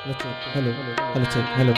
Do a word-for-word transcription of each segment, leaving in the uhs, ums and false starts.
Hello, check. Hello, hello, check. Hello.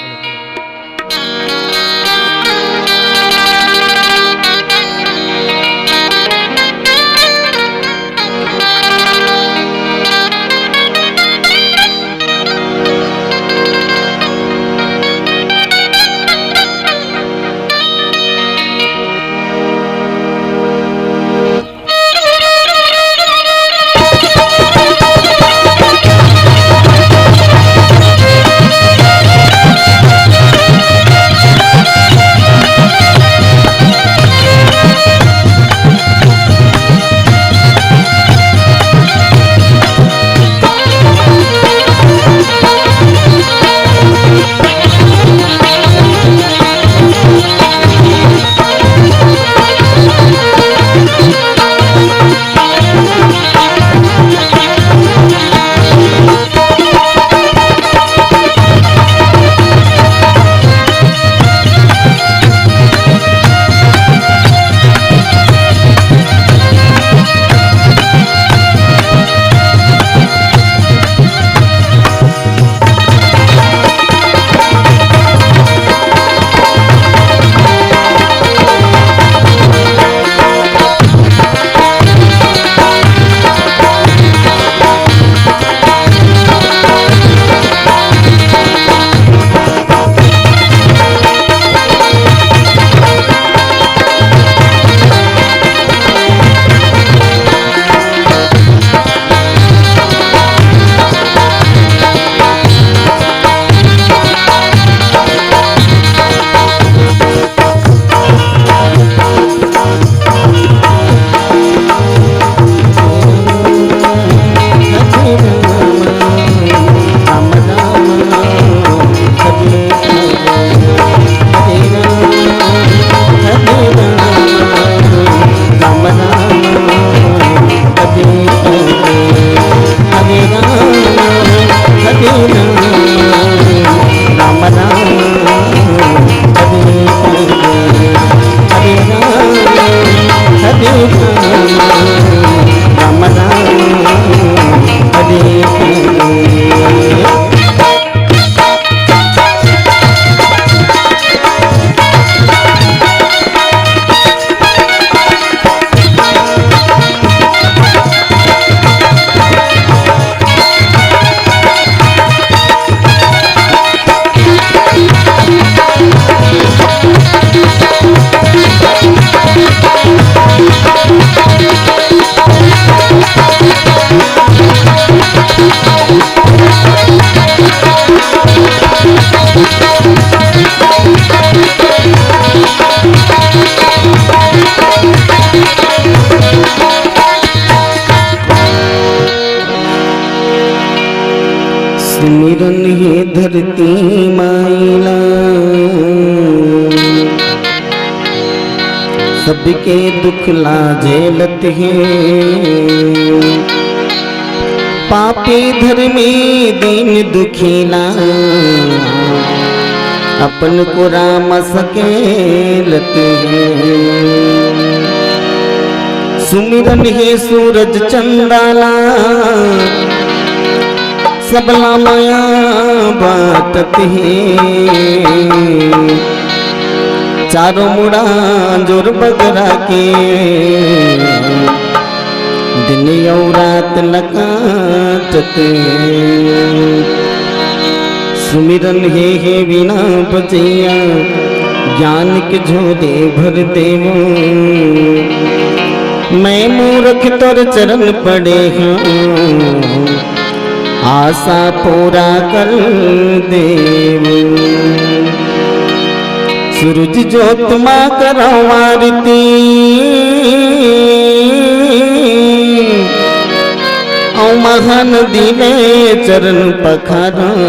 सुमिरन हे धरती माई ला, सबके दुख ला झेलत हे। पापी धर्मी दीन दुखी ला, अपन कोरा म सकेलत हे। सुमिरन हे सूरज चंदा ला, सबला मया बांटत हे। चारों मुड़ा जोर बगरा के, दिन अउ रात ल काटत हे। सुमिरन हे, हे वीणा बजइया, ज्ञान के झोली भर देवो। मैं मूरख तोर चरण पड़े हंव, आसा पूरा कर देवो। सूरज जोत मा करंव आरती, अउ महानदी में चरण पखारंव।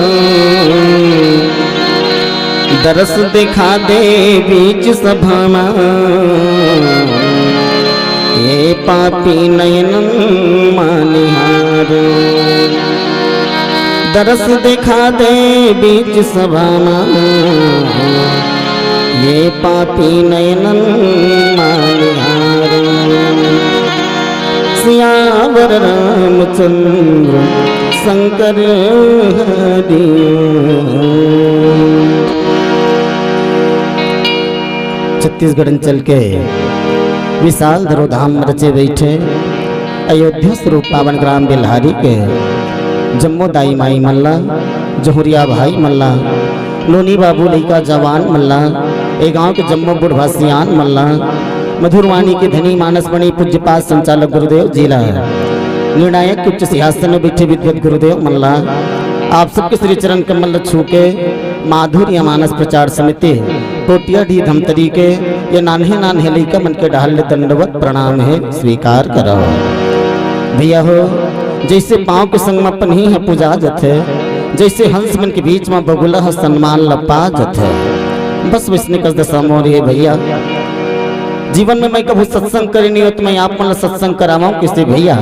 दरस देखा दे बीच सभा मा, ए पापी नयनन मा निहारंव। दरस देखा दे बीच सभा मा, ए पापी नयनन मा निहारंव। सियावर रामचंद्र शंकर हरिओम। छत्तीसगढ़ अंचल के विशाल धरोधाम म रचे बइठे अयोध्या स्वरूप पावन ग्राम बेल्हारी के जम्मो दाई माई मन ला, जहुरिया भाई मन ला, नोनी बाबू लइका जवान मन ला, ए गांव के जम्मो बुढ़वा सियान मन ला, मधुरवाणी के धनी मानस मणि पूज्यपाद संचालक गुरुदेव जी ला, निर्णायक के उच्च सिंहासन में बैठे विद्वत गुरुदेव मन ला, आप सबके श्री चरण कमल ला छू के माधुर्य मानस प्रचार समिति कोटिया डी धमतरी के ये नान्हे नान्हे लइका मन के डहर ले दंडवत प्रणाम हे, स्वीकार करो। भैया हो, जइसे पाँव के संग म पनही ह पूजा जथे, जइसे हंस मन के बीच म बगुला ह सम्मान ल पा जथे, बस वइसने कस दसा मोर हे भैया। जीवन में मैं कभू सत्संग करे नइ हों त मैं आप मन ल सत्संग करावंव कइसे भैया?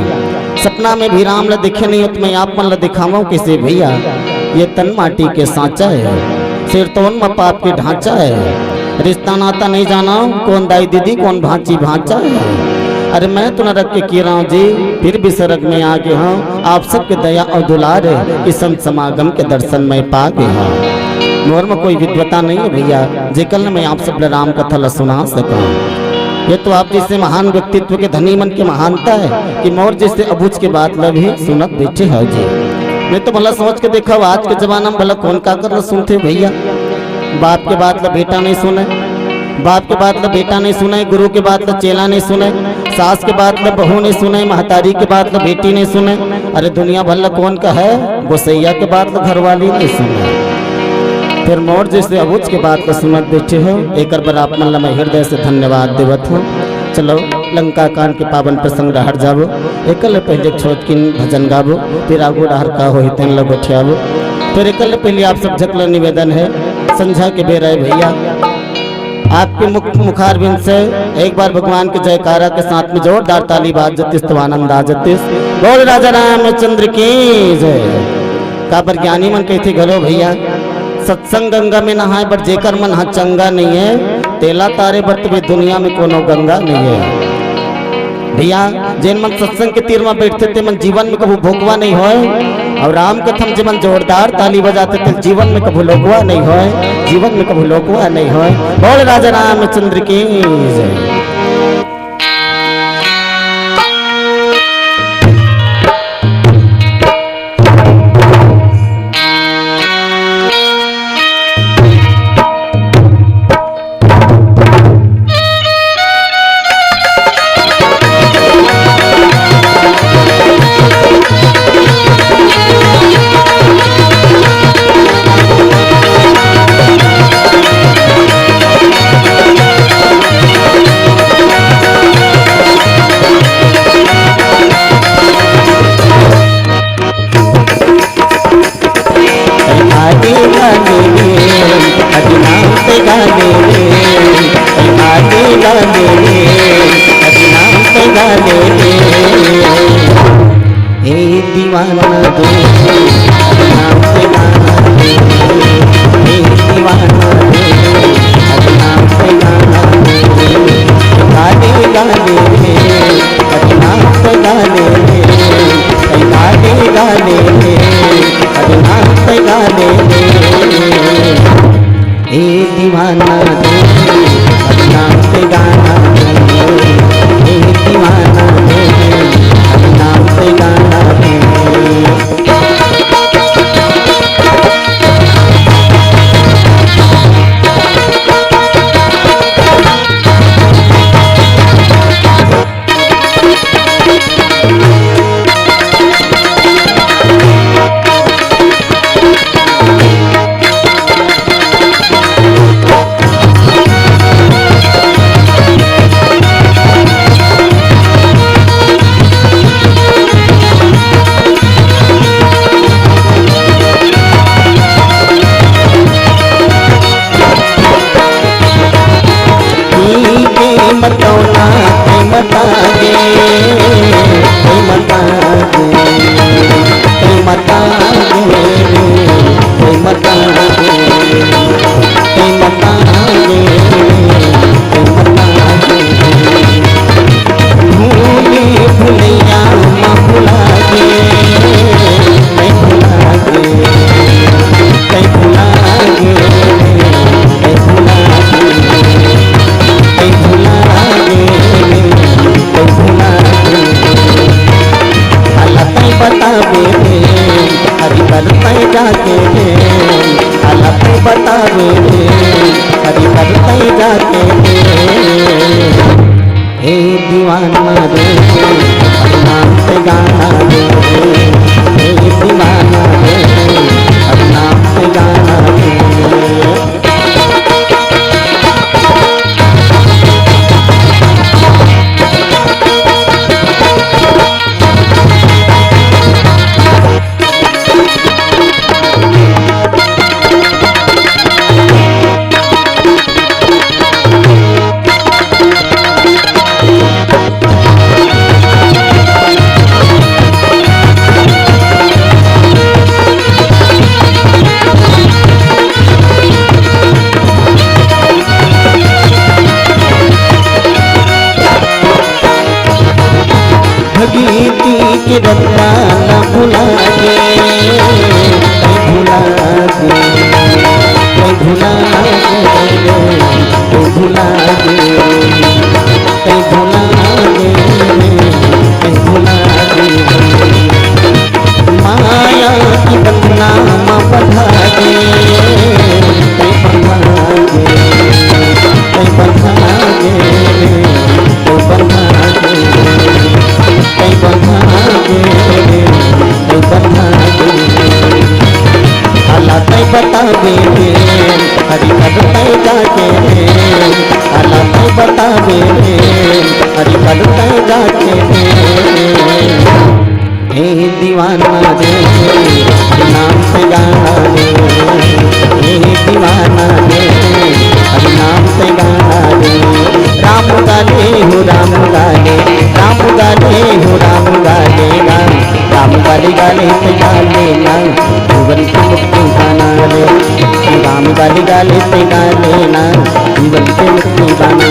सपना में भी राम ल देखे नइ हों त मैं आप मन ल देखावंव कइसे भैया? ये तन माटी के सांचा हे, सिरतोन म पाप के ढांचा हे। रिश्ता नाता नइ जानंव, कोन दाई दीदी, कोन भांची भांचा हे। अरे मैं तो नरक के कीरा हंव जी, फिर भी सरग में आ गे हंव। आप सबके दया अउ दुलार हे कि संत समागम के दर्शन मैं पा गे हंव। मोर म कोई विद्वता नइ हे भैया, जेकर ले मैं आप सब ल राम कथा ल सुना सकंव। ये तो आप जइसे महान व्यक्तित्व के धनी मन के महानता हे कि मोर जइसे अबूझ के बात ल भी सुनत बइठे हव जी। नइ तो भला सोच के देखव, आज के जमाना म भला कोन काकर ल सुनथे भैया? बाप के बात ल बेटा नइ सुनय, बाप के बात ल बेटा नइ सुनय, गुरु के बात ल चेला नइ सुनय, सास के बात ल बहू नइ सुनय, महतारी के बात ल बेटी नइ सुनय। अरे दुनिया भर ल कोन कहय, गोसइया के बात ल घरवाली नइ सुनय। फेर मोर जइसे अबूझ के बात ल सुनत बइठे हव, एकर बर आप मन ल मैं हृदय से धन्यवाद देवत हंव। चलो, लंका कांड के पावन प्रसंग डहर जाबो। एकर ले पहिली एक छोटकिन भजन गाबो, फेर आगू डहर का होही तेन ल गोठियाबो। फेर एकर ले पहिली आप सब झन ल निवेदन हे, संझा के बेरा हे भैया, आपके मुख मुखारविंद से एक बार भगवान के जयकारा के साथ में जोरदार ताली बाज जतिस त आनंद आ जतिस। बोल राजा रामचंद्र की जय। काबर ज्ञानी मन कहिथे घलो भैया, सत्संग गंगा में नहाय, but जेकर मन ह चंगा नइ हे, तेला तारे बर त ए दुनिया में कोनो गंगा नइ हे। भैया, जेन मन सत्संग के तीर म बइठथे, ते मन जीवन में कभू भोकवा नइ होय, अउ राम कथा म जेमन जोरदार ताली बजाथे, ते जीवन में कभू लोकवा नइ होय, जीवन में कभू लोकवा नइ होय। बोल राजा रामचंद्र की जय। जाके दे, अलग बतावे दे, हरि करते जाके दे। हे दीवाना रे, अपना पे गाना दे। हे दीवाना रे, अपना पे गाना दे। भगीती के रत्ता न भुला गे, तैं भुला गे, तैं भुला गे, तैं भुला गे, तैं भुला गे, तैं भुला गे। माया के बंधना म बंधा गे, तैं बंधा गे, तैं बंधा गे, तैं बंधा गे, तैं बंधा गे, तैं बंधा गे। अला तैं बताबे रे, हरि कद तैं जाके रे, अला तैं बताबे रे, हरि कद तैं जाके रे। हे दीवाना रे, हरि नाम पे गाना रे। हे दीवाना रे, हरि नाम पे गाना रे। राम गाले हो, राम गाले, राम गाले हो, राम गाले गा। राम गाले गाले पे गाले ना, जीवन की मुक्ति गाना रे। राम गाले गाले पे गाले ना, जीवन के मुक्ति बनाने।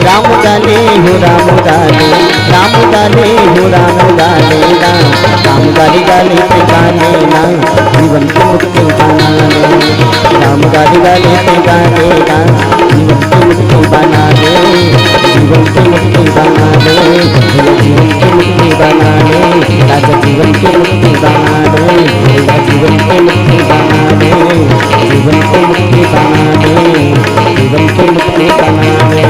राम गाले हो, राम गाले, राम गाले हो, राम गाले ना, राम गाले गाले पे गाले ना, जीवन के मुक्ति बनाने। राम गाले गाले पे गाले ना, जीवन के मुक्ति बनाने, जीवन के मुक्ति बनाने, भैया जीवन के मुक्ति बनाने, राजा जीवन के मुक्ति बनाने, भैया जीवन के मुक्ति बनाने, जीवन के मुक्ति बनाने, जीवन के मुक्ति बनाने।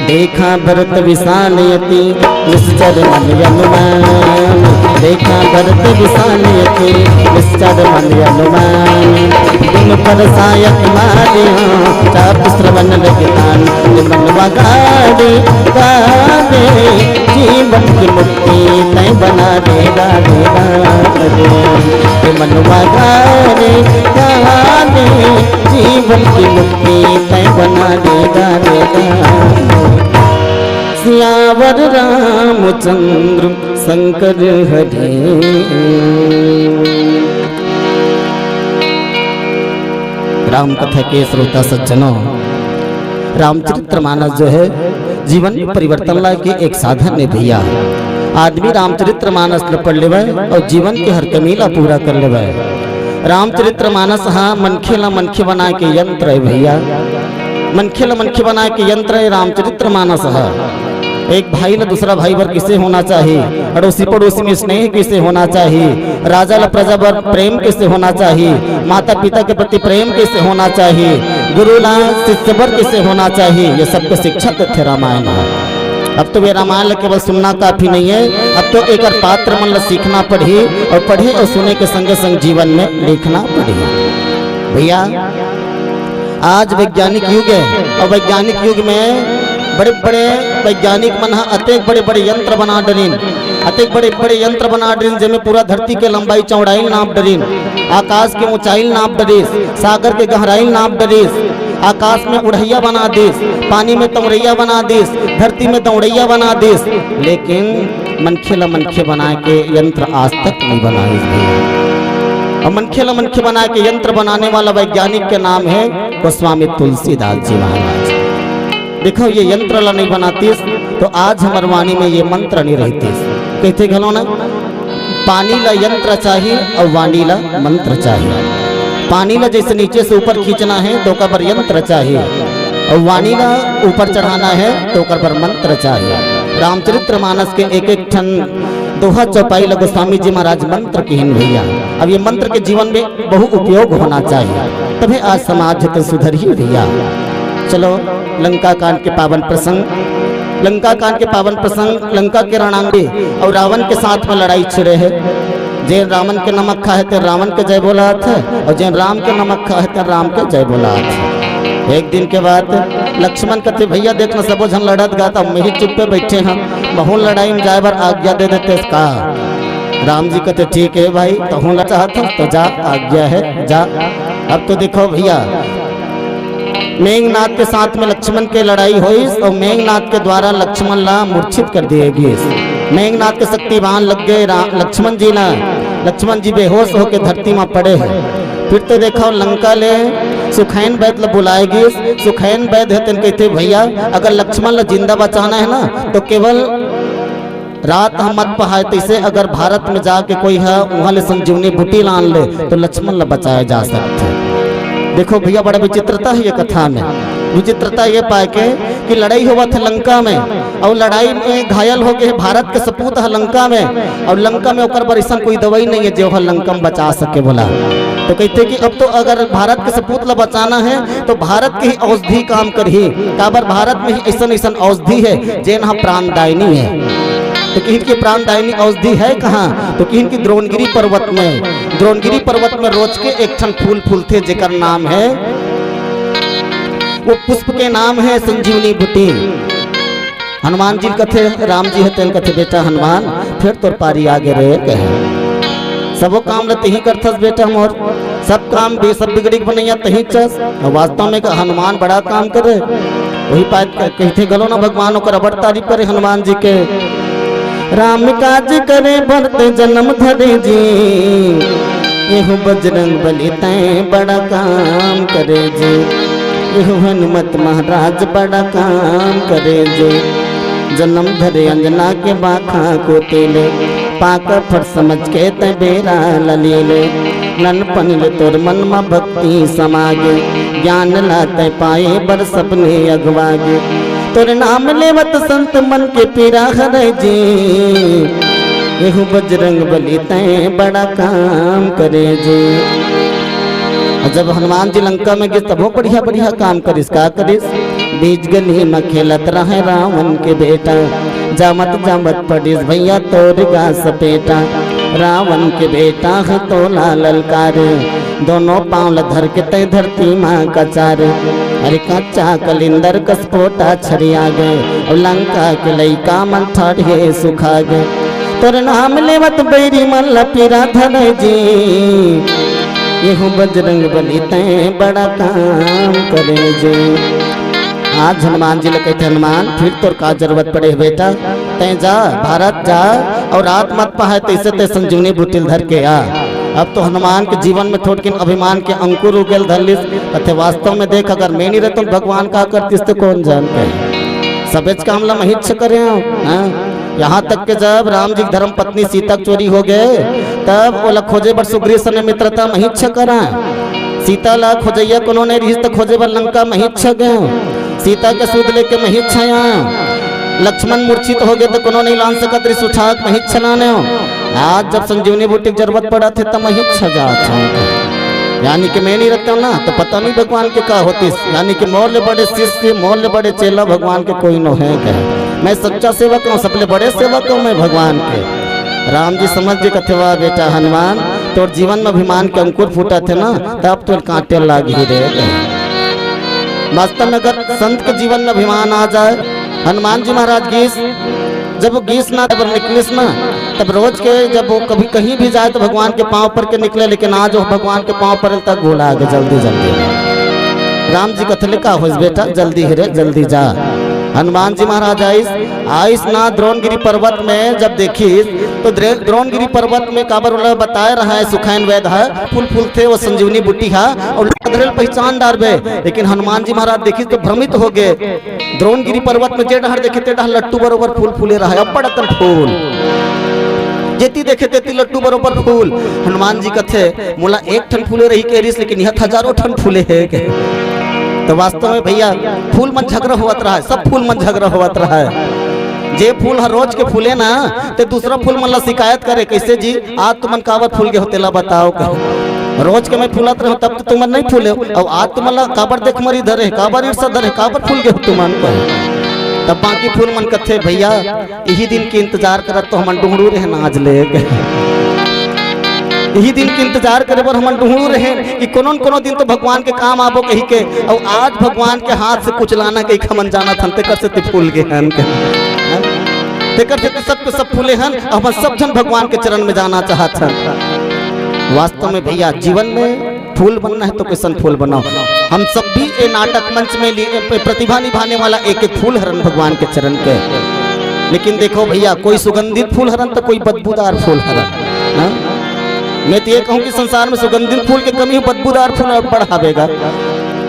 देखा भरत विशाल अति निश्चर मन अनुमान, देखा भरत विशाल अति निश्चर मन अनुमान। बिनु परसायक मारियो चाप श्रवण लगितान। मन वगाड़े गावे जीवन की मुक्ति तैं बना दे, गावे गावे। मन वगाड़े गावे जीवन की मुक्ति तैं बना दे, गावे गावे। सियावर रामचंद्र शंकर हरे। राम कथा के श्रोता सज्जनों, रामचरित्र मानस जो है जीवन में परिवर्तन लाए के एक साधन है भैया। आदमी रामचरित्र मानस ल पढ़ लेवे और जीवन के हर कमी ला पूरा कर लेवे। रामचरित्र मानस हा मनखे ला मनखे बनाए के यंत्र है भैया। मनखे ला मनखे बनाए के यंत्र है रामचरित्र मानस हा। एक भाई ला दूसरा भाई बर किसे होना चाहिए, अड़ोसी पड़ोसी में स्नेह किसे होना चाहिए, राजा ला प्रजा बर प्रेम किसे होना चाहिए, माता पिता के प्रति प्रेम किसे होना चाहिए, गुरु ला शिष्य बर किसे होना चाहिए, ये सबको शिक्षा देथे रामायण ह। अब तो ये रामायण ला केवल सुनना काफी नहीं है, अब तो एकर पात्र मन ला सीखना पड़ही और पढ़े और सुने के संगे संग जीवन में लिखना पड़ही। भैया, आज वैज्ञानिक युग है और वैज्ञानिक युग में बड़े-बड़े वैज्ञानिक मन ह अतेक बड़े-बड़े यंत्र बना डरिन, अतेक बड़े-बड़े यंत्र बना डरिन, जेमे पूरा धरती के लंबाई चौड़ाई नाप डरिन, आकाश के ऊंचाई नाप डरिस, सागर के गहराई नाप डरिस, आकाश में उड़ैया बना दिस, पानी में तौरैया बना दिस, धरती में दौड़ैया बना दिस, लेकिन मनखे ला मनखे बनाए के यंत्र आज तक नहीं बनाइस भैया। और मनखे ला मनखे बनाए के यंत्र बनाने वाला वैज्ञानिक के नाम है गोस्वामी तुलसीदास जी महाराज। देखो, ये यंत्र ला नहीं बनातीस तो आज हमर वाणी में ये मंत्र नहीं रहतीस। कहते घलो ना, पानी ला यंत्र चाहिए और वाणी ला मंत्र चाहिए। पानी ला जैसे नीचे से ऊपर खींचना है तो ओकर बर यंत्र चाहिए, और वाणी ला ऊपर चढ़ाना है तो ओकर बर मंत्र चाहिए। रामचरित्र मानस के एक एक ठन दोहा चौपाई ल गोस्वामी जी महाराज मंत्र किहिन भैया। अब ये मंत्र के जीवन में बहु उपयोग होना चाहिए, तभे आज समाज हित सुधरही भैया। चलो, लंका कांड के पावन प्रसंग, लंका कांड के पावन प्रसंग, लंका के रणांगने अउ रावण के साथ में लड़ाई छिड़े हे। जेन रावण के नमक खाए हे, तेन रावण के जय बोलात हे, अउ जेन राम के नमक खाए हे, तेन राम के जय बोलात हे। एक दिन के बाद लक्ष्मण कथे, "भैया, देख ना, सबो झन लड़त गा, त हमही चुप्पे बइठे हन, महूं लड़ाई में जाए बर आज्ञा दे देतेस का?" राम जी कथे, "ठीक हे भाई, तहूं लड़ना चाहत हस, त जा, आज्ञा हे, जा।" अब तो देखो भैया, मेघनाद के साथ में लक्ष्मण के लड़ाई होइस अउ मेघनाद के द्वारा लक्ष्मण ला मूर्छित कर दिए गिस। मेघनाद के शक्ति बाण लग गे रा-, लक्ष्मण जी ला, लक्ष्मण जी बेहोश होके धरती म पड़े हे। फिर तो देखो, लंका ले सुखैन वैद ला बुलाए गिस। सुखैन वैद हे, तेन कहिथे, "भैया, अगर लक्ष्मण ला जिंदा बचाना हे ना, तो केवल रात ह मत पहाए, तइसे अगर भारत में जाके कोई ह उहाँ ले संजीवनी बूटी लान ले, तो लक्ष्मण ला बचाया जा सकथे।" देखो भैया, बड़ा विचित्रता हे ये कथा में। विचित्रता ये पाए के कि लड़ाई होवत हे लंका में, अउ लड़ाई में घायल हो गे भारत के सपूत ह लंका में, अउ लंका में ओकर बर अइसन कोई दवाई नइ हे, जे ओह लंका में बचा सके बोला। तो कहिथे कि अब तो अगर भारत के सपूत ला बचाना हे, तो भारत के ही औषधि काम करही। काबर, भारत में ही अइसन अइसन औषधि हे, जेन ह प्राणदायिनी हे। तो किहिन के प्राणदायिनी औषधि हे कहाँ? तो किहिन के द्रोणगिरी पर्वत में। द्रोणगिरी पर्वत में रोज के एक ठन फूल फूलथे, जेकर नाम हे, वो पुष्प के नाम हे संजीवनी बूटी। हनुमान जी ल कथे, राम जी हे तेन कथे, "बेटा हनुमान, फेर तोर पारी आगे रे," कहे। "सबो काम ल तेही करथस बेटा मोर, सब काम बे-, सब बिगड़ी के बनैया तेही चस।" अउ वास्तव में का हनुमान बड़ा काम करे, वही पाए क-, कहिथे घलो ना भगवान ओकर अबड़ तारीफ करे हनुमान जी के। "राम काज करे भरत जन्म धरे जी, एहु बजरंग बली तैं बड़ा काम करे जी, एहु हनुमत महाराज बड़ा काम करे जी। जन्म धरे अंजना के बाखा कोती ले, पाक फट समझ के तैं बेरा ल ले ले। ननपन ले तोर मन म भक्ति समागे, ज्ञान ला तैं पाए बर सबने अगवागे। तोर नाम लेवत संत मन के पीरा हरे जी, एहु बजरंग बली तैं बड़ा काम करे जी।" अउ जब हनुमान जी लंका में गिस, तभो बढ़िया बढ़िया काम करिस। का करिस? "बीच गली म खेलत रहे रावण के बेटा, जामत जामत पड़िस भैया तोर गा सपेटा। रावण के बेटा ह तोला ललकारे, दोनों पाँव ल धर के तैं धरती म कचारे। अरे कच्चा कलिंदर कस पोटा छरिया गे, अउ लंका के लइका मन ठाढ़े सुखा गे। तोर नाम लेवत बैरी मन ल पीरा धरे जी, एहु बजरंग बली तैं बड़ा काम करे जी।" आज हनुमान जी ल कहिथे, "हनुमान, फिर तोर का जरूरत पड़े हे बेटा? तैं जा, भारत जा, अउ रात मत पहाए, तइसे तैं संजीवनी बूटी ल धर के आ।" अब तो हनुमान के जीवन में थोड़किन अभिमान के अंकुर उगेल धर लिस। कथे, "वास्तव में देख, अगर मैं नइ रहतों भगवान का करतिस त कोन जानथे? सबेच काम ल महिच्छ करे हंव, हाँ?" यहाँ तक के जब राम जी के धर्म पत्नी सीता के चोरी हो गे, तब ओला खोजे बर सुग्रीव सने मित्रता महिच्छ करा। सीता ला खोजइया कोनो नइ रिहिस त खोजे बर लंका महिच्छ गे। सीता के सुध लेके महिच्छ आया। लक्ष्मण मूर्छित हो गे त कोनो नइ लान सकत रिहिस, उठा के महिच्छ लाने। आज जब संजीवनी बूटी के जरूरत पड़त हे त महिच्छ जात हंव। यानी कि मैं नइ रहतों ना, त पता नइ भगवान के का होतिस। यानी कि मोर ले बड़े शिष्य, मोर ले बड़े चेला भगवान के कोई नो हे कहे। मैं सच्चा सेवक हंव, सबले बड़े सेवक हंव मैं भगवान के। राम जी समझ गे, कथे, "वाह बेटा हनुमान, तोर जीवन में अभिमान के अंकुर फूटत हे ना, तब तोर कांटे लागही रे।" वास्तव में अगर संत के जीवन में अभिमान आ जाए, हनुमान जी महाराज गिस, जब वो गिस ना, तब निकलिस ना, तब रोज के जब वो कभी कहीं भी जाए त भगवान के पाँव पर के निकले, लेकिन आज वो भगवान के पाँव पर तक भुला गे जल्दी जल्दी। राम जी कथे, "ले का होइस बेटा, जल्दी हे रे, जल्दी जा।" हनुमान जी महाराज आइस, आइस ना द्रोणगिरी पर्वत में जब देखिस, तो द्रे-, द्रोणगिरी पर्वत में काबर ओला बताए रहा हे सुखैन वैद ह, फूल फूलथे वो संजीवनी बूटी ह, अउ लोग धरे ल पहिचान डारबे, लेकिन हनुमान जी महाराज देखिस तो भ्रमित हो गे। द्रोणगिरी पर्वत में जे डहर देखे ते डहर लट्टू बरोबर फूल फूले रहा हे, अब्बड़ अकन फूल। जेती देखे तेती लट्टू बरोबर फूल। हनुमान जी कथे, "मोला एक ठन फूले रही कहे रिहिस, लेकिन इहाँ हजारों ठन फूले हे।" तो वास्तव में भैया, फूल मन झगरा होवत रहा हे, सब फूल मन झगरा होवत रहा हे। जे फूल ह रोज के फूले ना, ते दूसरा फूल मन ला शिकायत करे, "कइसे जी, आज तुमन काबर फूल गे हो, तेला बताव।" कहे, "रोज के मैं फूलत रहूं, तब तो तुमन नहीं फूले हो, अउ आज तुमन ला काबर देखमरी धरे, काबर ईर्षा धरे, काबर फूल गे हो तुमन?" कहे। तब बाकी फूल मन कथे, "भैया, इही दिन के इंतजार करत तो हमन डुहड़ू रहेन आज ले।" इही दिन के इंतजार करे बर हमन डुहड़ू रहेन कि कोनो न कोनो दिन तो भगवान के काम आबो कहिके, अउ आज भगवान के हाथ से कुचलाना कहिके हमन जानत हन, तेकर सेती फूल गे हन। तेकर सेती सब के सब फूले हन, हमन सब झन भगवान के चरण में जाना चाहत हन। वास्तव में भैया, जीवन में फूल बनना है तो कइसन फूल बनाव? हम सब भी ए नाटक मंच में लिए, ए प्रतिभा निभाने वाला एक एक फूल हरन भगवान के चरण के। लेकिन देखो भैया, कोई सुगंधित फूल हरन तो कोई बदबूदार फूल हरन। हाँ? मैं तो ये कहूँ कि संसार में सुगंधित फूल के कमी हो, बदबूदार फूल अब्बड़ हावे गा।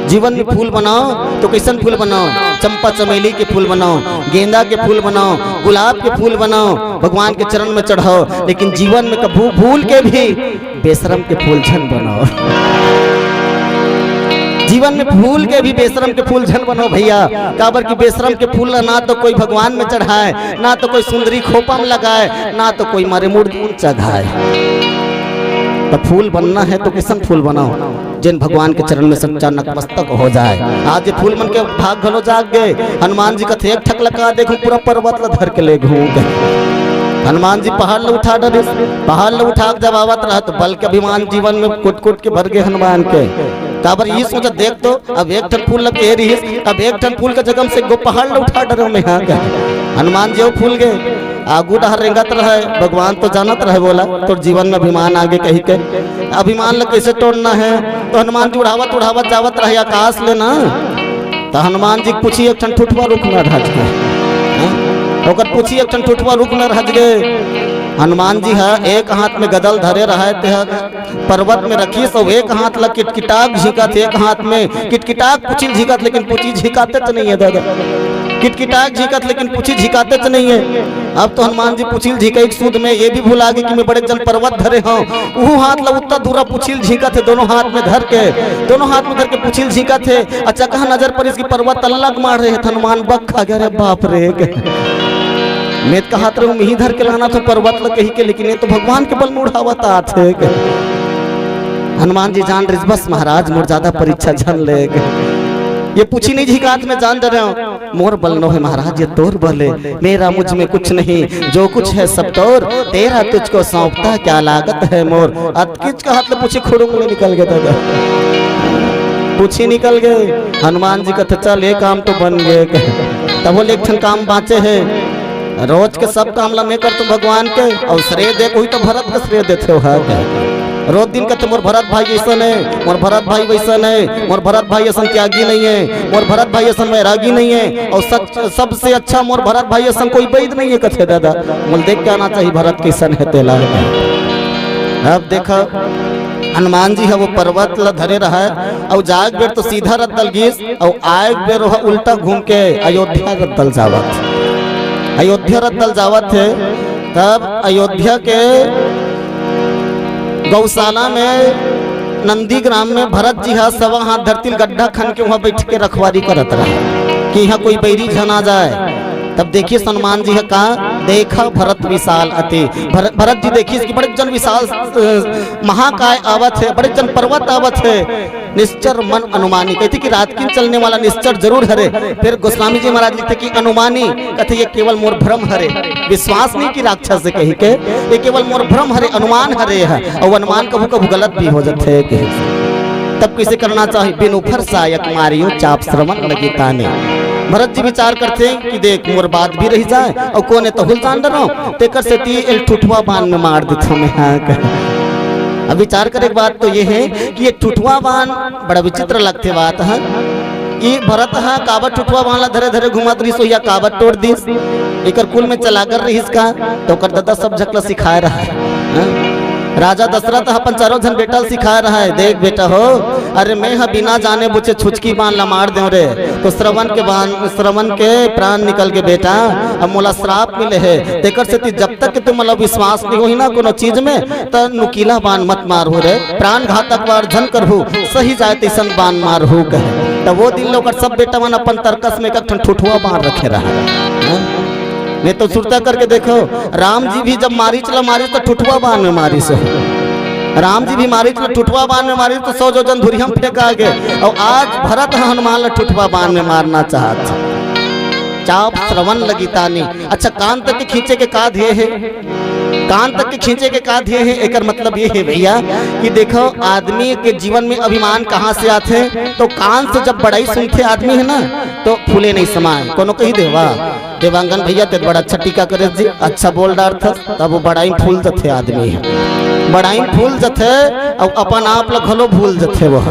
जीवन में फूल बनाव तो कइसन फूल बनाव? चंपा चमेली के फूल बनाव, गेंदा के फूल बनाव, गुलाब के फूल बनाव, भगवान के चरण में चढ़ाव। लेकिन जीवन में कभू भूल के भी बेशरम के फूल झन बनाव। जीवन में भूल के भी बेशरम के फूल झन बनाव भैया, काबर कि बेशरम के फूल ला ना तो कोई भगवान में चढ़ाय, ना तो कोई सुंदरी खोपा में लगाय, ना तो कोई मरे मुर्दा में चघाय। त फूल बनना है तो कइसन फूल बनाव, जेन भगवान के चरण में सच्चा नतमस्तक हो जाय। आज ये फूल मन के भाग घलो जाग गे। हनुमान जी कथे, "एक ठक ला का देखहूं, पूरा पर्वत ला धर के लेगहूं।" हनुमान जी पहाड़ ला उठा डरिस, पहाड़ ला उठा के जब आवत रहय त बल के अभिमान जीवन में कुट कुट के भर गे हनुमान के। काबर इही सोचत, देख तो अब एक ठन फूल ला कहे रिहिस, अब एक ठन फूल के जगह से गो पहाड़ ला उठा डरेंव मैं हा। हनुमान जी अउ फूल गे, आगू डहर रेंगत रहय, भगवान तो जानत रहय, बोला, "तोर जीवन में अभिमान आगे" कहिके। अभिमान ला कइसे तोड़ना है? तो हनुमान जी उड़ावत उड़ावत जावत रहय आकाश ले ना, त हनुमान जी के पूछी एक ठन ठुठवा रुख में रहज गे। हाँ? ओकर पूछी एक ठन ठुठवा रुख में रहज गे। हनुमान जी ह एक हाथ में गदा ल धरे रहय, तेह पर्वत में रखिस, अउ एक हाथ ला किटकिटाक झींकत हे, एक हाथ में किटकिटाक पूछी ल झींकत, लेकिन पूछी झींकातेच नइ हे दादा। किटकिटाक झींकत, लेकिन पूछी झींकातेच नइ हे। अब तो हनुमान जी पूछी ल झींकई के सूद में ये भी भुला गे कि मैं बड़े जन पर्वत धरे हंव। उहू हाथ ला उत्ता दूरा पूछी ल झींकत हे, दोनों हाथ में धर के, दोनों हाथ में धर के पूछी ल झींकत हे। अचकहा नजर परिस कि पर्वत अलग माढ़े हे, त हनुमान बक खा गे, "अरे बाप रे।" मैं त कहत रहूं, "मिही धर के लानत हंव पर्वत ल" कहिके, लेकिन ये तो भगवान के बल में उड़ावत आत हे। हनुमान जी जान रिहिस, "बस महाराज, मोर ज्यादा परीक्षा झन ले।" ये पूछी नइ झींकात, मैं जान डरेंव, "मोर बल नोहे महाराज, ये तोर बल हे, मेरा मुझ में कुछ नहीं, जो कुछ है सब तोर, तेरा तुझको सौंपता क्या लागत है मोर।" अतकिच कहत ले पूछी खुड़ुम ले निकल गे दादा। पूछी निकल गे। हनुमान जी कथे, "चल, ये काम तो बन गे।" तभो ले एक ठन काम बांचे हे, रोज के सब काम ला मैं करथंव भगवान के, अउ श्रेय दे कोई तो भरत के श्रेय देथे हो हा। रोज दिन कथे, "मोर भरत भाई अइसन हे, मोर भरत भाई वइसन हे, मोर भरत भाई अइसन त्यागी नइ हे, मोर भरत भाई अइसन वैरागी नइ हे, अउ सच, सबसे अच्छा मोर भरत भाई अइसन कोई वैद नइ हे," कथे दादा। मोला देख के आना चाही भरत कइसन हे तेला। अब देखा, हनुमान जी ह वो पर्वत ल धरे रहय, अउ जाय के बेर तो सीधा रद्दा ल गिस, अउ आय के बेर ओह उल्टा घूम के अयोध्या रद्दा ल जावत, अयोध्या रद्दा ल जावत हे। तब अयोध्या के गौशाला में नंदीग्राम में भरत जी ह सवा हाथ धरती ल गड्ढा खन के उहां बइठ के रखवारी करत रहय कि इहां कोई बैरी झन आ जाय। तब देखिस हनुमान जी ह का, "देखा भरत विशाल अति।" भर-, भरत जी देखिस कि बड़े जन विशाल, अ, महाकाय आवत हे, बड़े जन पर्वत आवत हे। निश्चर मन अनुमानी, कहिथे कि रातकिन चलने वाला निश्चर जरूर हरे। फेर गोस्वामी जी महाराज लिखथे कि अनुमानी, कथे, "ये केवल मोर भ्रम हरे, विश्वास नहीं कि राक्षस हे कहिके, ये केवल मोर भ्रम हरे, अनुमान हरे ह, अउ अनुमान कभू कभू गलत भी हो जाथे," कहिथे। तब कइसे करना चाही? "बिनु फरसायक मारियो चाप श्रवण लगी ताने।" भरत जी विचार करथे कि देख, मोर बात भी रहि जाय, अउ कोने तहूं ल जान डरंव, तेकर सेती एल ठुठवा बान में मार देथंव मैं हा। अब विचार करे के बात तो ये हे कि ये ठुठवा बान बड़ा विचित्र लगथे बात ह। ये भरत ह काबर ठुठवा बान ला धरे धरे घुमत रिहिस, या काबर टोर दिस? एकर कुल में चलागर रिहिस का? त ओकर ददा सब झक ला सिखाय रहय। हाँ? राजा दशरथ ह अपन चारों झन बेटा ल सिखाय रहय, "देख बेटा हो, अरे मैं ह बिना जाने बुझे छुचकी बान ला मार देंव रे, तो श्रवण के बान, श्रवण के प्राण निकल गे बेटा, अब मोला श्राप मिले हे, तेकर सेती जब तक के तुमन ला विश्वास नइ होही ना कोनो चीज में, त नुकीला बान मत मारहू रे, प्राण घातक वार झन करहू, सही जाय तइसन बान मारहू," कहे। त वो दिन ले ओकर सब बेटा मन अपन तरकस में एक ठन ठुठवा बान रखे रहय। हाँ? नहीं तो सुरता करके देखो, राम जी भी जब मारीच ला मारीच तो ठुठवा बान में मारीच। राम जी भी मारीच ला ठुठवा बान में मारीच तो सौ जोजन धुरिया म फेंका गे। अउ आज भरत ह हनुमान ला ठुठवा बान में मारना चाहत। चाप श्रवण लगी तानी। अच्छा, कान तक के खींचे के का ध्येय हे? कान तक के खींचे के का ध्येय हे? एकर मतलब ये हे भैया कि देखो, आदमी के जीवन में अभिमान कहाँ से आथे? तो कान से जब बड़ाई सुनथे आदमी, है ना, तो फूले नहीं समाय। कोनो कही देवा, देवांगन भैया, ते बड़ा अच्छा टीका करे जी, अच्छा बोल डारथस, तब वो बड़ाई फूल जथे आदमी, बड़ाई फूल जथे, अउ अपन आप ल घलो भूल जथे वो।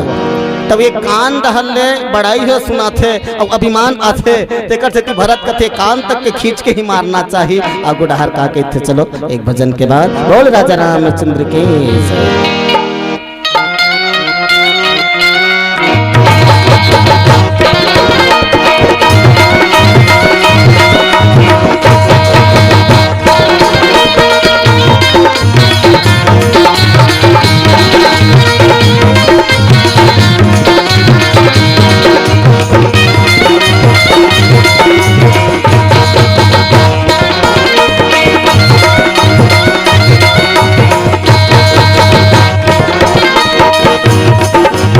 तब ये कान डहर ले बड़ाई ह सुनाथे, अउ अभिमान आथे, तेकर सेती भरत कथे, कान तक के खींच के ही मारना चाही। आगू डहर का कहिथे, चलो एक भजन के बाद। बोल राजा रामचंद्र की जय।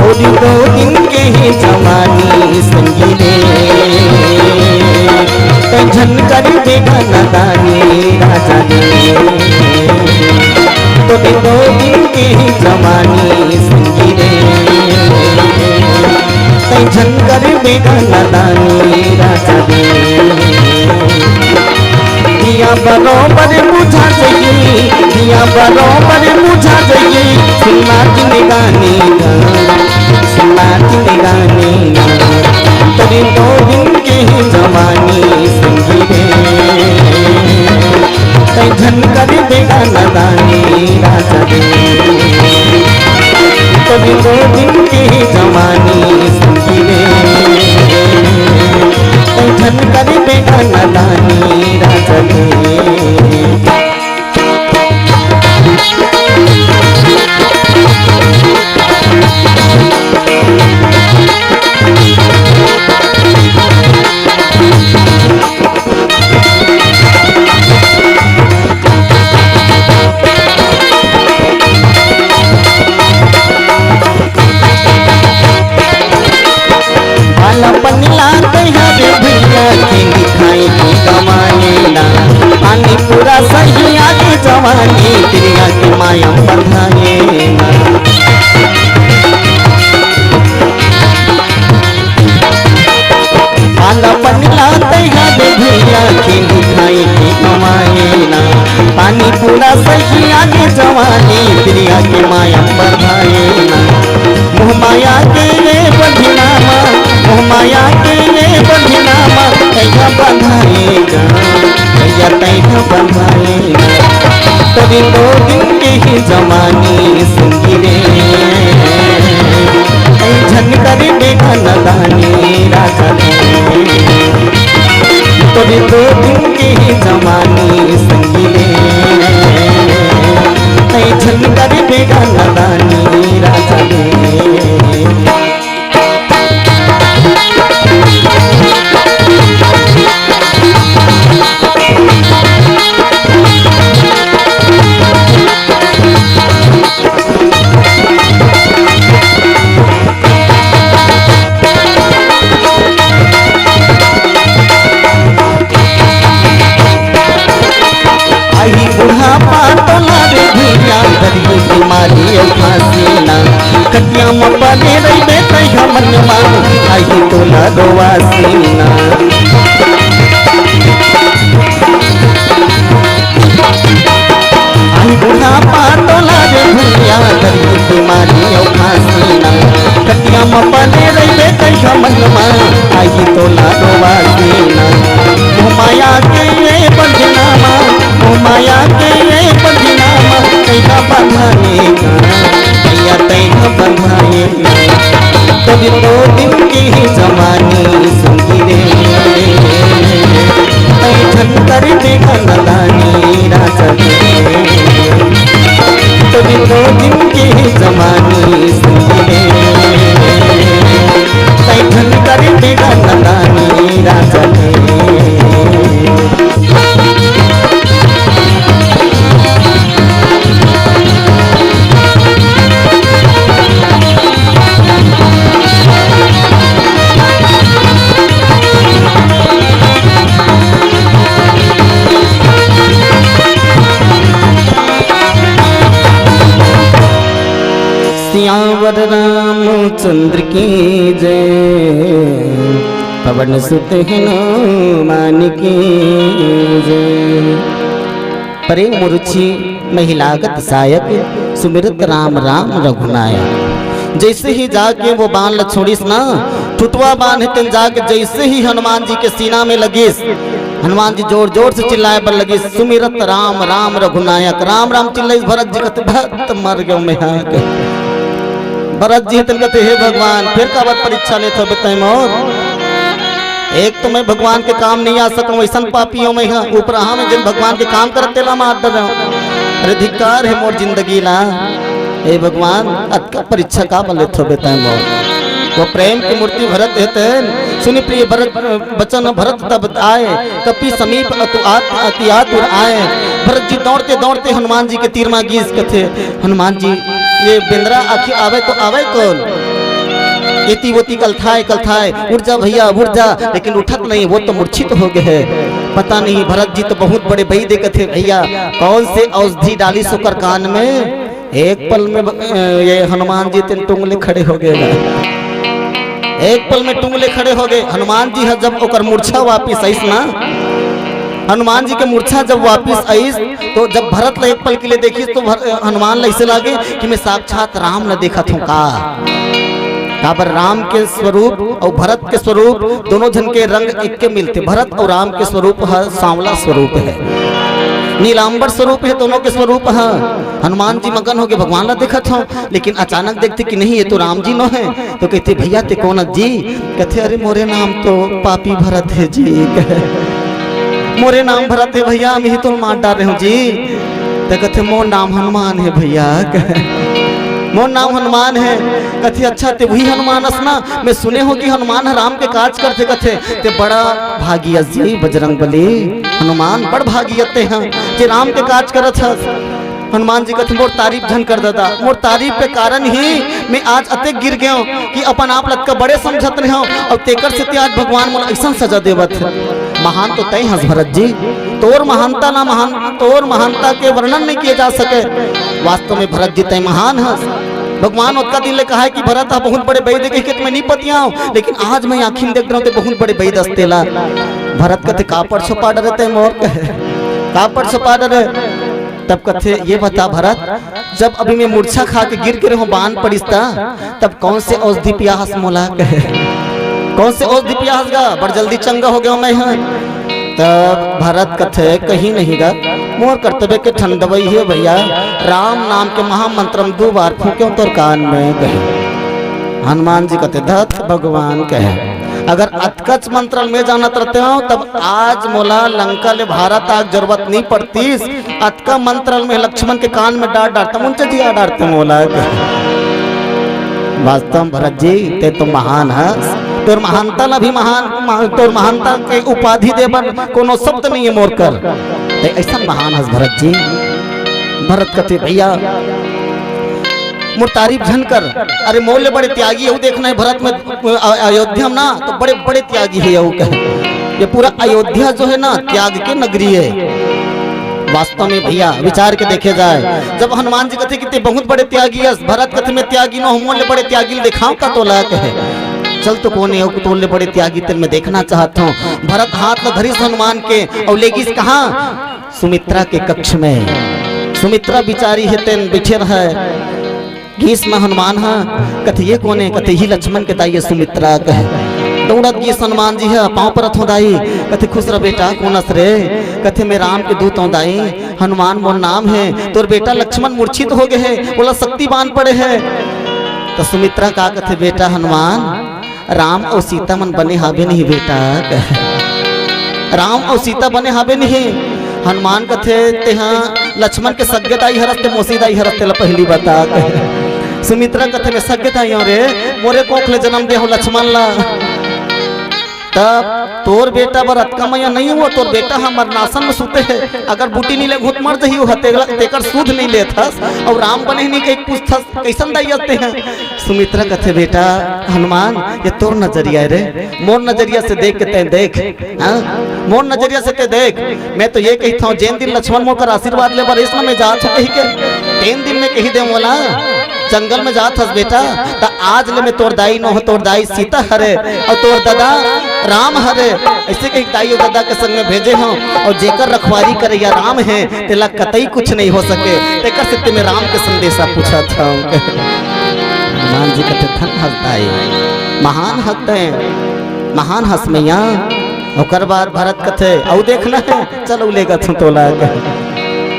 ओदी दो दिन के ही जवानी संगी रे, तै झन कर बेगा नदानी राजा रे। ओदी दो दिन के ही जवानी संगी रे, तै झन कर बेगा नदानी राजा रे। दिया बरोबर बुझा जइही, दिया बरोबर बुझा जइही, सुना जिंदगानी गा, सुना जिंदगानी गा। तोरी दो दिन के ही जवानी संगी रे, तै झन कर बेगा नदानी राजा रे। तोरी दो दिन के ही जवानी संगी रे, तै झन कर बेगा नदानी राजा रे। बाला पनिला कहिया रे भैया, के दिखाई के कमाए ना। पानी पूरा सही आगे जवानी, प्रिया के माया बंधाए ना। बाला पनिला कहिया रे भैया, के दिखाई के कमाए ना। पानी पूरा सही आगे जवानी, प्रिया के माया बंधाए ना। मोह माया के ये बंधनामा, मोह माया के ये बंधनामा, कहिया बंधाएगा, कहिया तैहा बंधाएगा। तोरी दो दिन के ही जवानी संगी रे, तै झन कर बेगा नदानी राजा रे। तोरी दो दिन के ही जवानी संगी रे, तै झन कर बेगा नदानी राजा रे। आही बुढ़ापा तोला रे भैया, गरीब बीमारी अउ फांसी ना। कटिया म परे रहिबे तैहा मनवा, आही तोला रोवासी ना। आही बुढ़ापा तोला रे भैया, गरीब बीमारी अउ फांसी ना। कटिया म परे रहिबे तैहा मनवा, आही तोला रोवासी ना। मोह माया के ये बंधनामा, मोह माया के ये बंधनामा, तैहा बंधाएगा, भैया तैहा बंधाएगा। तोरी दो दिन के ही जवानी संगी रे, तै झन कर बेगा नदानी राजा रे। तोरी दो दिन के ही जवानी संगी रे, तै झन कर बेगा नदानी राजा रे। सियावर रामचंद्र की जय, पवन सुत हनुमान की जय। प्रेम रुचि महिलागत सायक, सुमिरत राम राम रघुनायक। जैसे ही जाके वो बाण ल छोड़िस ना, ठुटवा बाण हे तेन जाके जैसे ही हनुमान जी के सीना में लगिस, हनुमान जी जोर जोर से चिल्लाए बर लगिस, "सुमिरत राम राम रघुनायक।" राम राम चिल्लाइस, भरत जी कथे, "भत मर गयो मैं हा।" भरत जी तेन कथे, "हे भगवान, फिर काबर परीक्षा लेथो बे तैं मोर? एक तो मैं भगवान के काम नहीं आ सकूं, ऐसन पापी हूं मैं हा, ऊपर हा मैं जिन भगवान के काम करत तेला मार डरेंव। अरे धिक्कार हे मोर जिंदगी ला। हे भगवान, अतका परीक्षा काबर लेथो बे तैं मोर?" वो प्रेम के मूर्ति भरत हे तेन, सुनि प्रिय भरत बचन भरत तब आए, कपि समीप अतु आत-, अति आतुर आए। भरत जी दौड़ते दौड़ते हनुमान जी के तीर मा गिस, कथे, "हनुमान जी, ये बेंदरा आखिर आवे तो आवे कोन? एती वोती कलथाए कलथाए, उठ जा भैया, उठ जा।" लेकिन उठत नहीं, वो तो मूर्छित हो गए हे। पता नहीं, भरत जी तो बहुत बड़े वैद्य, कथे, "भैया, कौन से औषधि डालिस ओकर कान में?" एक पल में ब-, अ, ये हनुमान जी तेन टुंग ले खड़े हो गए। एक पल में टुंग ले खड़े हो गए। हनुमान जी ह जब ओकर मूर्छा वापिस आइस ना, हनुमान जी के मूर्छा जब वापिस आइस, तो जब भरत ला एक पल के लिए देखिस, तो भर-, अ, हनुमान ला ऐसे लागे कि मैं साक्षात राम ला देखत हूँ का। काबर राम के स्वरूप अउ भरत के स्वरूप, दोनों झन के रंग एक के मिलथे। भरत अउ राम के स्वरूप ह सांवला स्वरूप हे, नीलांबर स्वरूप हे दोनों के स्वरूप ह। हनुमान जी मगन होके भगवान ला देखत हव, लेकिन अचानक देखथे कि नहीं, ये तो राम जी नो हे। तो कहिथे, "भैया, ते कोन अस जी?" कथे, "अरे, मोरे नाम तो पापी भरत हे जी।" कहे, "मोरे नाम भरत हे भैया, हम ही तो मार डारे हव जी।" तो कथे, "मोर नाम हनुमान हे भैया।" कहे, "मोर नाम हनुमान हे।" कथे, "अच्छा, ते वही हनुमान अस ना? मैं सुने हव कि हनुमान ह राम के काज करथे।" कथे, "ते बड़ा भागी अस जी बजरंग बली, हनुमान बड़ भागी अस ते ह, जे राम के काज करत हस।" हनुमान जी कथे, "मोर तारीफ झन कर दादा, मोर तारीफ के कारण ही मैं आज अतेक गिर गयो कि अपन आप ल अतका बड़े समझत रहेंव, अउ तेकर सेती आज भगवान मोला अइसन सजा देवत हे। महान तो तैं हस भरत जी, तोर महानता ना महान, तोर महानता के वर्णन नहीं किए जा सके। वास्तव में भरत जी तैं महान हस।" भगवान ओतका दिन ले कहा हे कि भरत ह बहुत बड़े वैद्य कहिके त मैं नहीं पतियाव, लेकिन आज मैं आँखी में देख रहा हूँ, ते बहुत बड़े वैद्य अस तेला। भरत कथे, "का परछोपा डरे तैं मोर?" कहे, "का परछोपा डरे?" तब कथे, "ये बता भरत, जब अभी मैं मूर्छा खा के गिर गे रहेंव, बाण पड़िस त, तब कौन से औषधि पिया हस मोला?" कहे, "कौन से औषधि पिया हस गा? बड़ जल्दी चंगा हो गयो मैं हा।" तब भरत कथे, "कहीं नहीं गा, मोर करतबे के ठन दवई हे भैया, राम नाम के महामंत्र म दू बार फूंकेंव तोर कान में।" कहे, हनुमान जी कथे, "धत भगवान," कहे, "अगर अतकच मंत्र ल मैं जानत रहतेंव, तब आज मोला लंका ले भारत आए के जरूरत नहीं पड़तीस। अतका मंत्र ल मैं लक्ष्मण के कान में डार डारतेंव, उनचे जिया डारतेंव मोला।" वास्तव में भरत जी, ते तो महान हस, तोर महानता ला भी महान, महा-, तोर महानता के उपाधि दे बर कोनो शब्द नहीं हे मोर कर, ते अइसन महान हस भरत जी। भरत कथे, "भैया, मोर तारीफ झन कर, अरे मोर ले बड़े त्यागी हे, अउ देखना हे भरत में, अ-, अयोध्या में ना, तो बड़े बड़े त्यागी हे," अउ कहे, ये पूरा अयोध्या जो हे ना, त्याग के नगरी हे। वास्तव में भैया, विचार के देखे जाए, जब हनुमान जी कथे कि ते बहुत बड़े त्यागी हस, भरत कथे, "मैं त्यागी नो हंव, मोर ले बड़े त्यागी ल देखांव का तोला?" कहे, "चल तो कोन हे, अउ तोर ले बड़े त्यागी तेला मैं देखना चाहत हंव।" भरत हाथ ल धरिस हनुमान के, अउ ले गिस कहाँ? सुमित्रा के कक्ष में। सुमित्रा बिचारी हे तेन बइठे रहय। गिस न हनुमान ह, कथे, "ये कोन हे?" कथे, "इही लक्ष्मण के दाई हे सुमित्रा," कहे। दउड़त गिस हनुमान जी ह, "पाँव परत हंव दाई।" कथे, "खुश रह बेटा, कोन अस रे?" कथे, "मैं राम के दूत हंव दाई, हनुमान मोर नाम हे, तोर बेटा लक्ष्मण मूर्छित हो गे हे, ओला शक्ति बान पड़े हे।" त सुमित्रा का कथे, "बेटा हनुमान, राम अउ सीता मन बने हाबे नहीं बेटा," कहे। "राम अउ सीता बने हाबे नहीं।" हनुमान कथे, "तेहा लक्ष्मण के सग्गे दाई हरस, ते मौसी दाई हरस, तेला पहिली बता," कहे। सुमित्रा कथे, "मैं सग्गे दाई हंव रे, मोरे कोख ले जनम दे हंव लक्ष्मण ला।" तब तोर बेटा बर अतका मया नहीं हंव, तोर बेटा ह मरणासन में सुते हे, अगर बूटी नहीं ले घूंट मर जही, ओ ह तेला, तेकर सूध नहीं लेत हस, अउ राम बने नहीं कहि पूछथस, कइसन दाई अस तेहा? सुमित्रा कथे, "बेटा हनुमान, ये तोर नजरिया हे रे, मोर नजरिया से देख के तें देख, हाँ? मोर नजरिया से तें देख, मैं तो ये कहिथंव, जेन दिन लक्ष्मण मोर कर आशीर्वाद ले बर अइस ना, मैं जात हंव कहिके, तेन दिन मैं कहि देंव ओला, जंगल में जात हस बेटा, त आज ले मैं तोर दाई नोहंव, तोर दाई सीता हरे अउ तोर ददा राम हरे। अइसे कहिके दाई अउ ददा के संग में भेजे हंव, अउ जेकर रखवारी करइया राम हे, तेला कतई कुछ नइ हो सके। तेकर सेती मैं राम के संदेशा पूछत हंव। हनुमान जी कथे, "धन हस दाई, महान हस तैं, महान हस मइया।" ओकर बाद भरत कथे, "अउ देखना हे?" चल, अउ लेगत हंव तोला।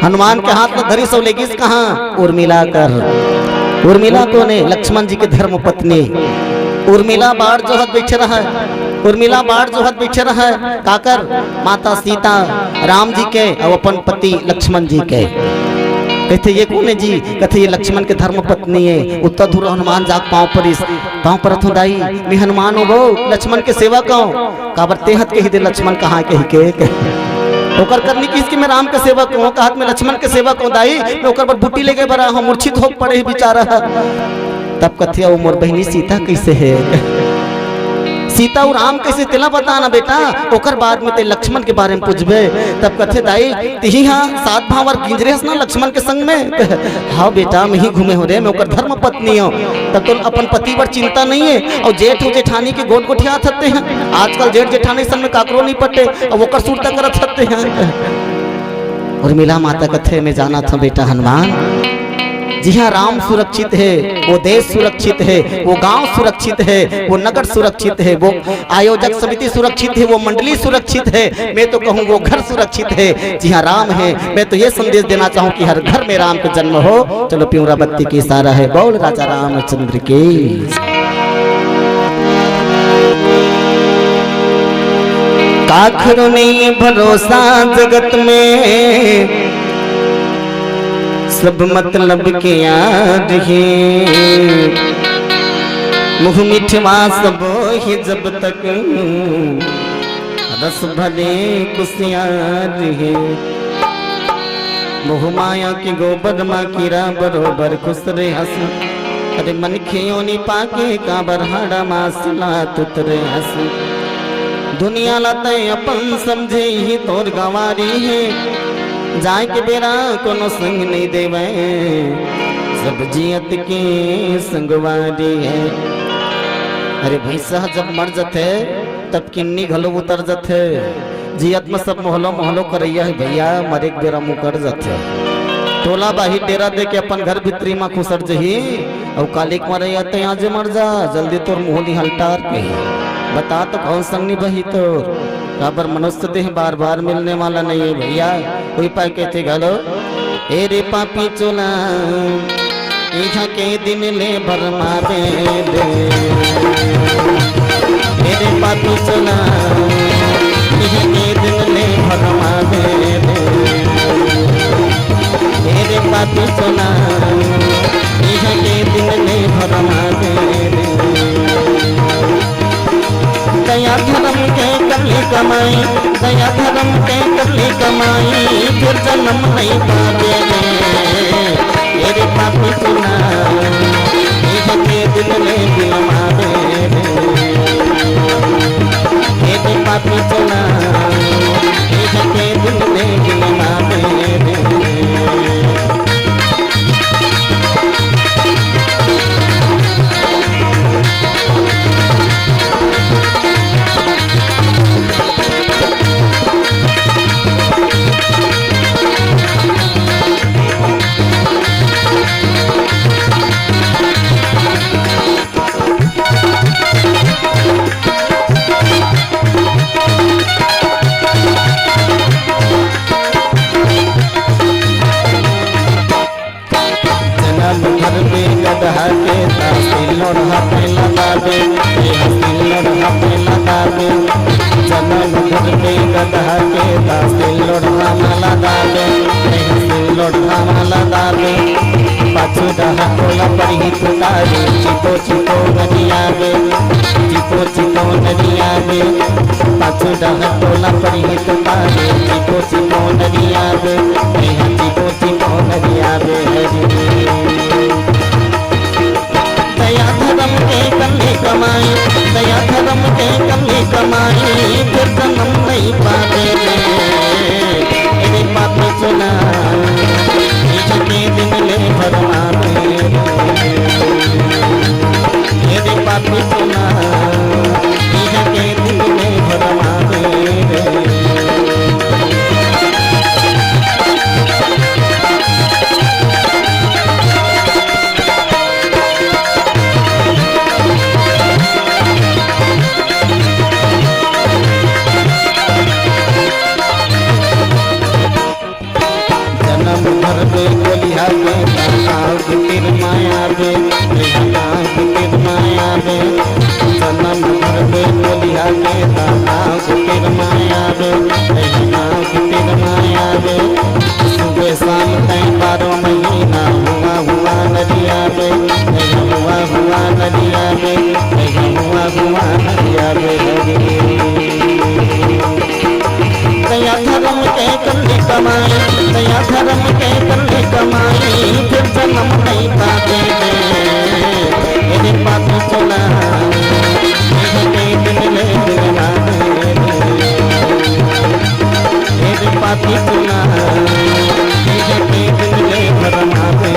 हनुमान के हाथ ल धरिस अउ लेगिस कहां? उर्मिला कर। उर्मिला कोन ए? लक्ष्मण जी के धर्म पत्नी। उर्मिला बाट जोहत बइठे रहय, उर्मिला बाट जोहत बइठे रहय। काकर? माता सीता, राम जी के अउ अपन पति लक्ष्मण जी के। कथे, "ये कोन ए जी?" कथे, "ये लक्ष्मण के धर्म पत्नी ए।" उतना दूर हनुमान जाके पांव परिस, "पांव परत हंव दाई, मैं हनुमान हंव वो, लक्ष्मण के सेवक हंव।" काबर तेंहत कहि दे लक्ष्मण कहां कहिके। ओकर करनी किहिस कि मैं राम के सेवक हंव, कहत मैं लक्ष्मण के सेवक हंव दाई, मैं ओकर बर बूटी लेगे बर आहंव, मूर्छित होके पड़े हे बिचारा। तब कथे, "अउ मोर बहिनी सीता कइसे हे?" सीता अउ राम कइसे, तेला बता ना बेटा, ओकर बाद में तें लक्ष्मण के बारे में पूछबे। तब कथे, "दाई, तिही हा सात भांवर गिंजरे हस ना लक्ष्मण के संग में?" "हव बेटा, मैं ही घूमे हंव रे, मैं ओकर धर्म पत्नी हंव।" "तब तो अपन पति बर चिंता नइ हे, अउ जेठ अउ जेठानी के गोठ गोठियात हते हैं। आजकल जेठ जेठानी संग में काकरो नइ पटे, अउ ओकर सुरता करत हते हैं।" उर्मिला माता कथे, "मैं जानत हंव बेटा हनुमान, जिहां राम सुरक्षित हे, वो देश सुरक्षित हे, वो गांव सुरक्षित हे, वो नगर सुरक्षित हे, वो आयोजक समिति सुरक्षित हे, वो मंडली सुरक्षित हे, मैं तो कहूं वो घर सुरक्षित हे, जिहां राम हे।" मैं तो ये संदेश देना चाहूं कि हर घर में राम के जन्म हो। चलो, पिंवरा बत्ती के इशारा हे, बोल राजा रामचंद्र की। काखरो नइ भरोसा जगत में, सब मतलब के यार हे। मुंह मिठवा सबो हे जब तक, रस भरे कुसियार हे। मोह माया के गोबर मा कीरा बरोबर खुसरे हस। अरे मनखे योनि पाके काबर हाड़ा मा सिलात उतरे हस। दुनिया ला तैं अपन समझे, इही तोर गंवारी हे। जाय के बेरा कोनो संग नइ देवय, सब जियत के संगवारी हे। अरे भइसा जब मर जथे, तब किन्नी घलो उतर जथे। जियत में सब मोहलो मोहलो करइया हे भइया, मरे के बेरा मुकर जथे। टोला बाहिर डेरा दे के अपन घर भीतरी मा खुसर जही, अउ कालिक मरइया तैं आजे मर जा, जल्दी तोर मोहली हलटार के। बता तो कौन संग निभही तोर, काबर मनुष्य देह बार बार मिलने वाला नइ हे भइया। कोई पाय कहिथे घलो, ए रे पापी चोला, इहाँ के दिन ले भरमावे दे। ए रे पापी चोला, इहाँ के दिन ले भरमावे दे। ए रे पापी चोला, इहाँ के दिन ले भरमावे दे। दया धरम के करले कमाई, दया धरम के करले कमाई, फेर जनम नइ पाबे रे। ए रे पापी चोला, इहाँ के दिन ले बिलमाबे रे। ए रे पापी चोला, इहाँ के दिन ले बिलमाबे रे। जनम घर में गदहा के तासी लोढ़ा पे लगा दे, ए हसी लोढ़ा पे लगा दे। जनम घर में गदहा के तासी लोढ़ा में लगा दे, ए हसी लोढ़ा में लगा दे। पाछू डहा टोला पर ही तुतारी, चिपो चिपो नदिया गे, चिपो चिपो नदिया गे। पाछू डहा टोला पर ही तुतारी, चिपो चिपो नदिया गे। ए हा चिपो चिपो नदिया गे हरी। दया धरम के करले कमाई, दया धरम के करले कमाई, फेर जनम नइ पाबे रे। ए रे पापी चोला, इहाँ के दिन ले भरमाबे रे। तैं नाव के तीर मा आबे, सुबह शाम तैं बारह महीना हुआ हुआ नदिया बे, तैं हुआ हुआ नदिया बे, तैं हुआ हुआ नदिया बे हरे। दया धर्म के कर ले कमाई, दया धर्म के कर ले कमाई, फिर जन्म नहीं पाते रे। ए रे पापी चोला, ए रे दिन ले दिन रात रे। ए रे पापी चोला, ए रे दिन ले भरमा दे।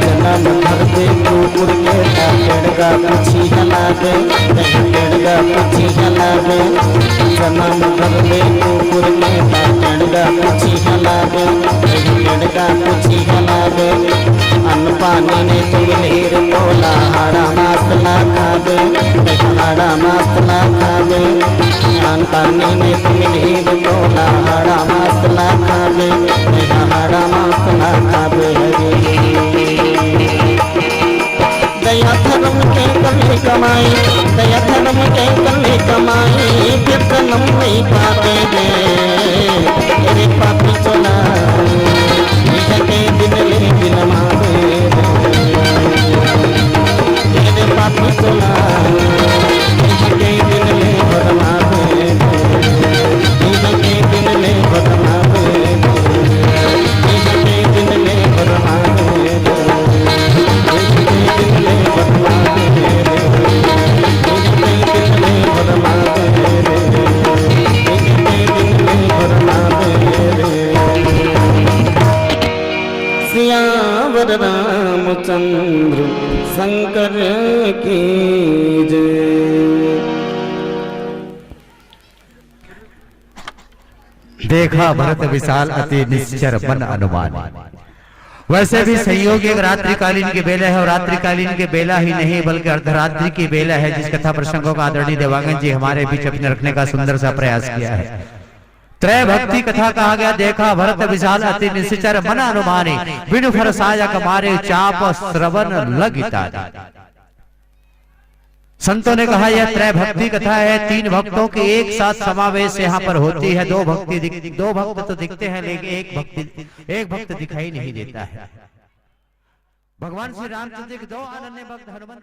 जनम धर दे कुकुर के ता टेड़गा पूछी हला दे, टेड़गा पूछी हला दे। जनम धर दे कुकुर के ता टेड़गा पूछी हला दे, टेड़गा पूछी हला दे। अन्न पानी नहीं मिलही रे तोला, हाड़ा मास ला खाबे, हाड़ा मास ला खाबे। अन्न पानी नहीं मिलही रे तोला, हाड़ा मास ला खाबे, हाड़ा मास ला खाबे हरे। दया धर्म के कर ले कमाई, दया धर्म के कर ले कमाई, फिर जन्म नहीं पाते रे। ए रे पापी चोला, इहाँ के दिन ले बिलमावे रे। ए रे पापी चोला, इहाँ के दिन ले बदमावे रे। इहाँ के दिन ले बदमावे रे। इहाँ के दिन ले बदमावे रे। सियावर रामचंद्र शंकर की जय। देखा भरत विशाल अति निश्चर मन अनुमानी। वैसे भी संयोग एक रात्रिकालीन के बेला है, और रात्रिकालीन के बेला ही नहीं बल्कि अर्धरात्रि की बेला है, जिस कथा प्रसंगों का आदरणीय देवांगन जी हमारे बीच अपने रखने का सुंदर सा प्रयास किया है। त्रय भक्ति कथा कहा गया। देखा भरत विशाल अति निश्चर मन अनुमानी, बिनु फर सायक मारे चाप श्रवण लगिता। संतों ने कहा, यह त्रय भक्ति कथा है, तीन भक्तों के एक साथ समावेश यहाँ पर होती है। दो भक्ति दिख-, दो भक्त तो दिखते हैं, लेकिन एक भक्ति, एक भक्त दिखाई नहीं देता है। भगवान श्री रामचंद्र के दो अनन्य भक्त हनुमंत